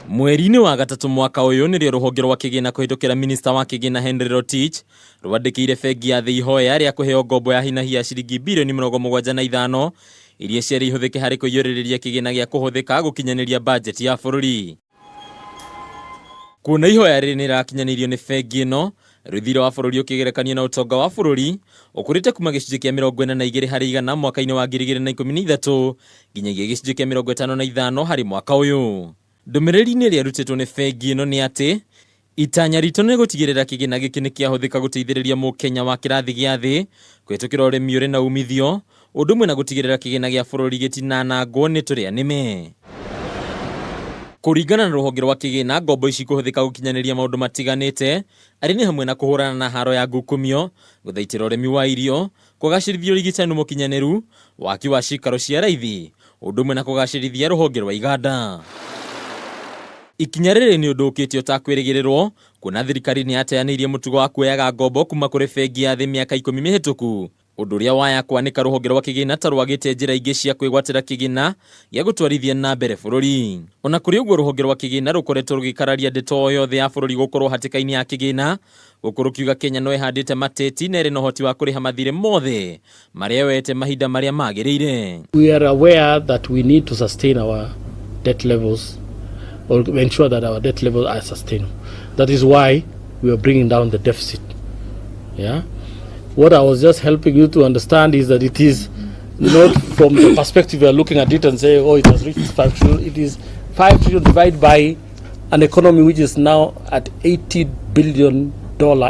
Mweri-inĩ wa gatatũ mwaka ũyũ nĩrĩo rũhonge rwa kĩgĩna kũhĩtũkĩra minista wa kĩgĩna Henry Rotich rwandĩkĩire bengi ya thĩ ihoya rĩa kũheo ngombo ya hinahi ya ciringi birioni 75 iria ciarĩ ihũthĩke harĩ kũiyũrĩrĩria kĩgĩna gĩa kũhũthĩka gũkinyanĩria bajeti ya bũrũri. Kuona ihoya rĩrĩ nĩrĩrakinyanĩirio nĩ bengi ĩno, rũthira wa bũrũri ũkĩgerekanio na ũtonga wa bũrũri ũkũrĩte kuma gĩcunjĩ kĩa 42% mwaka-inĩ wa 2013 nginyagia gĩcunjĩ kĩa 55 harĩ mwaka ũyũ. Ndũmĩrĩri-inĩ ĩrĩa ĩrutĩtwo nĩ bengi ĩno nĩ atĩ itanya ritũ nĩ gũtigĩrĩra kĩgĩna gĩkĩ nĩ kĩahũthĩka gũteithĩrĩria mũkenya wa kĩrathi gĩa thĩ kũhĩtũkĩra ũrĩmi ũrĩ na umithio, ũndũ ũmwe na gũtigĩrĩra kĩgĩna gĩa bũrũri gĩtinanangwo nĩ tũrĩa nĩme. Kũringana na rũhonge rwa kĩgĩna, ngombo ici ikũhũthĩka gũkinyanĩria maũndũ matiganĩte arĩ nĩ hamwe na kũhũrana na haro ya ngukumio, gũthaitĩra ũrĩmi wa irio, kũgacĩrithia ũrigitani mũkinyanĩru, waki wa cikaro cia raithi, ũndũ ũmwe na kũgacĩrithia rũhonge rwa iganda. Ikinya rĩrĩ nĩ ũndũ ũkĩte ũtakwĩrĩgĩrĩrwo, kuona thirikari nĩ yateanĩirie mũtugo wa kuoyaga ngombo kuma kũrĩ bengi ya thĩ mĩaka 10 mĩhĩtũku, ũndũ ũrĩa waya kwanĩka rũhonge rwa kĩgĩna ta rwagĩte njĩra ingĩ cia kwĩgwatĩra kĩgĩna gĩa gũtwarithia na mbere bũrũri. Ona kũrĩ ũguo rũhonge rwa kĩgĩna rũkoretwo rũgĩkararia ndeto o yothe ya bũrũri gũkorwo hatĩka-inĩ ya kĩgĩna, gũkũ rũkiuga Kenya no ĩhandĩte mateti na ĩrĩ na ũhoti wa kũrĩha mathirĩ mothe marĩa yoete mahinda marĩa magĩrĩire. We are aware that we need to sustain our debt levels or ensure that our debt levels are sustainable. That is why we are bringing down the deficit. Yeah. What I was just helping you to understand is that it is not from the perspective we are looking at it and say, oh, it has reached 5 trillion. It is 5 trillion divided by an economy which is now at $80 billion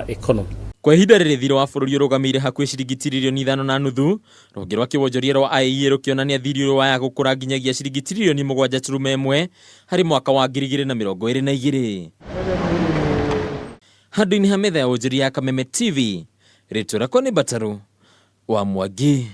economy. Kwa ihinda rĩrĩ thirĩ wa bũrũri ũrũgamĩire hakuhĩ ciringi tiririoni 5.5, rũhonge rwa kĩwonjoria rwa IEA rũkĩonania thirĩ ũyũ waya gũkũra nginyagia ciringi tiririoni 7.1 harĩ mwaka wa 2022. Handũ-inĩ ha metha ya wonjoria ya Kameme TV, rĩtwa rĩakwa nĩ Mbataru wa Mwangi.